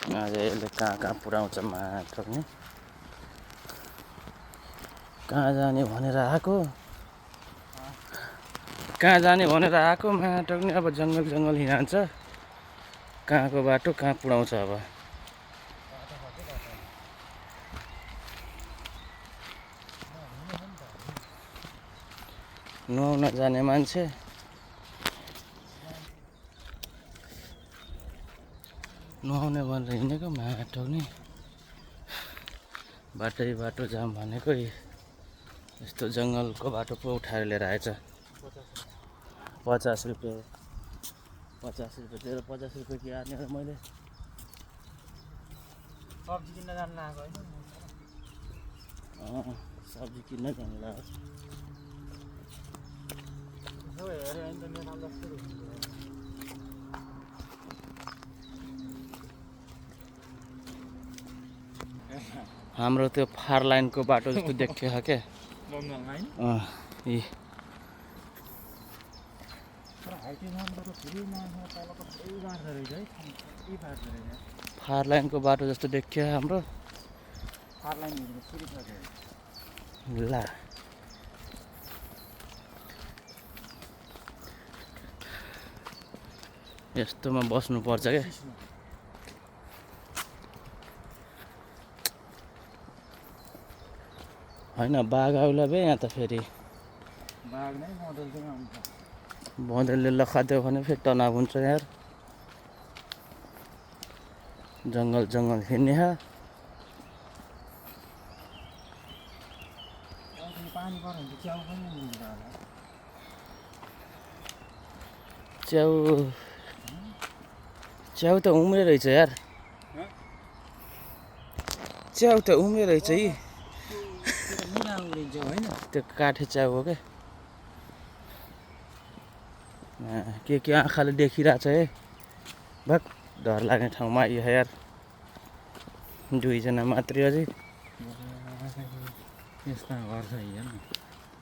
आज यसले कहाँ कहाँ पुऱ्याउँछ माटो नि कहाँ जाने भनेर आएको माटो नि अब जङ्गल हिँड्छ कहाँको बाटो कहाँ पुऱ्याउँछ अब नुहाउन जाने मान्छे नुहाउने भनेर हिँडेको माटो नि बाटो जाम भनेको यस्तो जङ्गलको बाटो पो उठाएर लिएर आएछ 50 रुपियाँ 50 रुपियाँ तेरो 50 रुपियाँ के हाल्ने र मैले सब्जी किन्न जानु लागेको होइन सब्जी किन्न जानु लाग्यो हेऱ्यो भने त मेरो जस्तो हाम्रो त्यो फार लाइनको बाटो जस्तो देखियो क्या बङ्गालमा होइन यी तर हाइटे राम्रो त फेरि मान्छे तलको पुरै बाँड्दो रहेछ है के बाँड्दो रहेछ फार लाइनको बाटो जस्तो देखियो हाम्रो फार लाइन हेरेको फेरि पर्छ ला यस्तोमा बस्नुपर्छ क्या होइन बाघ आउला बे यहाँ त फेरि बाघ नै मोडलसँग आउँछ बँदेलले लखादियो भने फेरि तनाव हुन्छ यार जङ्गल हिँड्ने पानी पर्यो भने त च्याउ पनि मिल्छ होला च्याउ त उम्रे रहेछ यार च्याउ त उम्रे रहेछ यी त्यो काठे च्याउ हो क्या के आँखाले देखिरहेछ है भक डर लाग्ने ठाउँमा आइयो यार दुईजना मात्रै अझै यस्ता घर छ हेर्न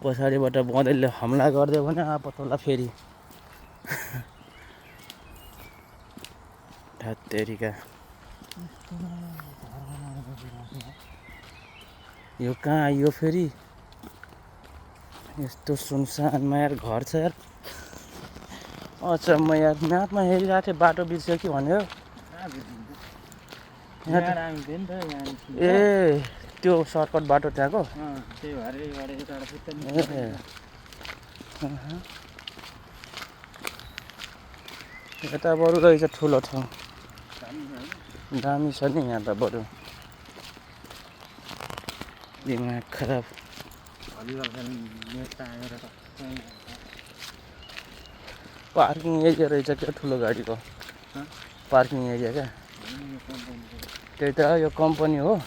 पछाडिबाट बँदेलले हमला गरिदियो भने आपतला फेरि ढात्तेरिका यो कहाँ आइयो फेरि यस्तो सुनसानमा यार घर छ यार अचम्म यार म्यापमा हेरिरहेको थिएँ बाटो बिर्स्यो कि भन्यो ए त्यो सर्टकट बाटो त्यहाँको त्यही भएर यता बरु रहेछ ठुलो ठाउँ दामी छ नि यहाँ त बरु दिमाग खराब पार्किङ एरिया रहेछ क्या ठुलो गाडीको पार्किङ एरिया क्या त्यही त यो कम्पनी हो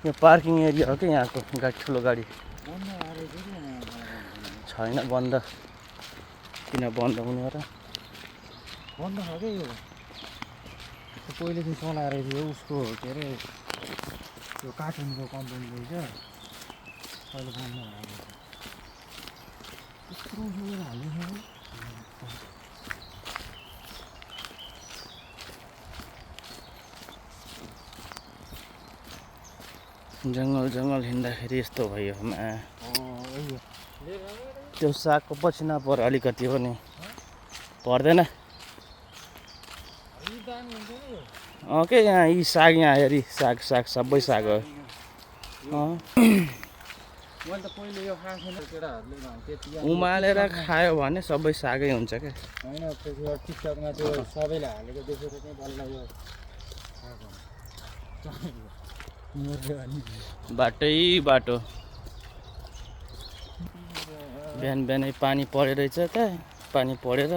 यो पार्किङ एरिया हो क्या यहाँको ठुलो गाडी छैन बन्द किन बन्द हुने र बन्द छ क्या यो पहिलेदेखि चलाएर थियो उसको के अरे त्यो कार्टुनको कम्पनी रहेछ अहिले बन्द भएको यत्रो हाल्यो जङ्गल हिँड्दाखेरि यस्तो भयो त्यो सागको पछि नपर्यो अलिकति हो नि पर्दैन के यहाँ यी साग यहाँ हेरी साग सबै साग हो उमालेर खायो भने सबै सागै हुन्छ क्या होइन टिकटकमा त्यो सबैले हालेको देखेर चाहिँ बल्ल यो बाटो बिहानै पानी परेर रहेछ त पानी परेर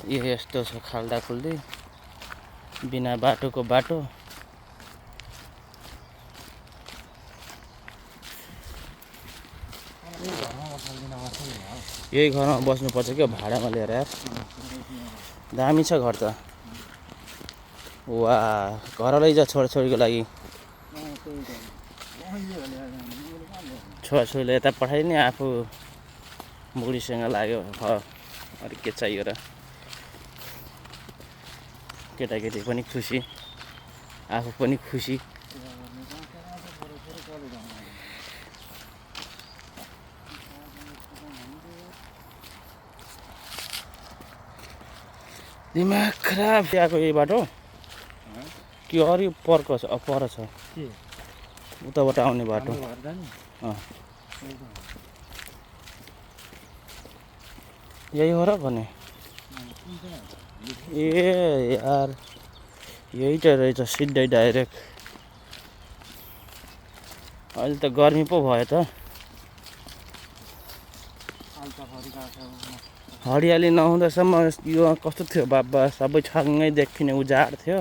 यस्तो छ खाल्दा खुल्दै बिना बाटोको बाटो यही घरमा बस्नुपर्छ क्या भाडामा लिएर यार दामी छ घर त वा घर लैजा छोराछोरीको लागि छोराछोरीले यता पठाइदिने आफू बुढीसँग लाग्यो अरू के चाहियो र केटाकेटी पनि खुसी आफू पनि खुसी। दिमाग खराब आएको यही बाटो कि अरू पर छ उताबाट आउने बाटो। यही हो र भने ए यार यही त रहेछ सिधै डाइरेक्ट। अहिले त गर्मी पो भयो त। हरियाली नहुँदासम्म यो कस्तो थियो बाबा, सबै छङ्गै देखिने उजाड थियो।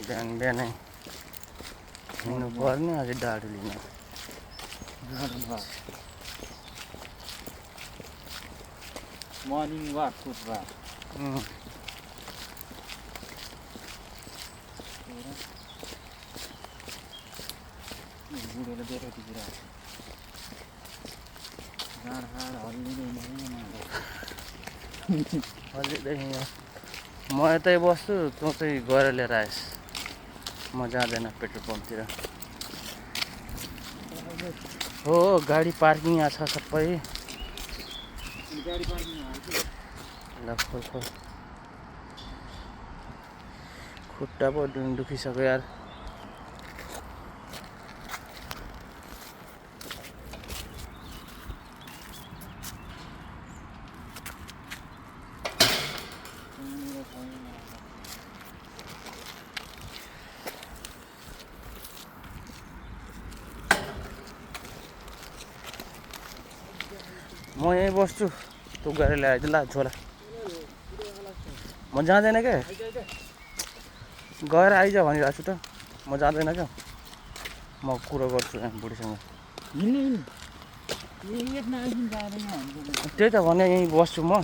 बिहान बिहानै हिँड्नु पर्ने, अझै डाडु लिन। मर्निङ वाक फुटबल बुढोले बेरोटी म यतै बस्छु, तँ चाहिँ गएर लिएर आइस्। म जाँदैन पेट्रोल पम्पतिर। हो गाडी पार्किङ यहाँ छ सबै। ल खोल खोल। खुट्टा पो दुखिसक्यो यार। म यहीँ बस्छु, तँ गएर ल्याइदिए ल छोरा। म जाँदैन क्या, गएर आइज भनिरहेको छु त। म जाँदैन क्या, म कुरो गर्छु यहाँ बुढीसँग। त्यही त भने यहीँ बस्छु म।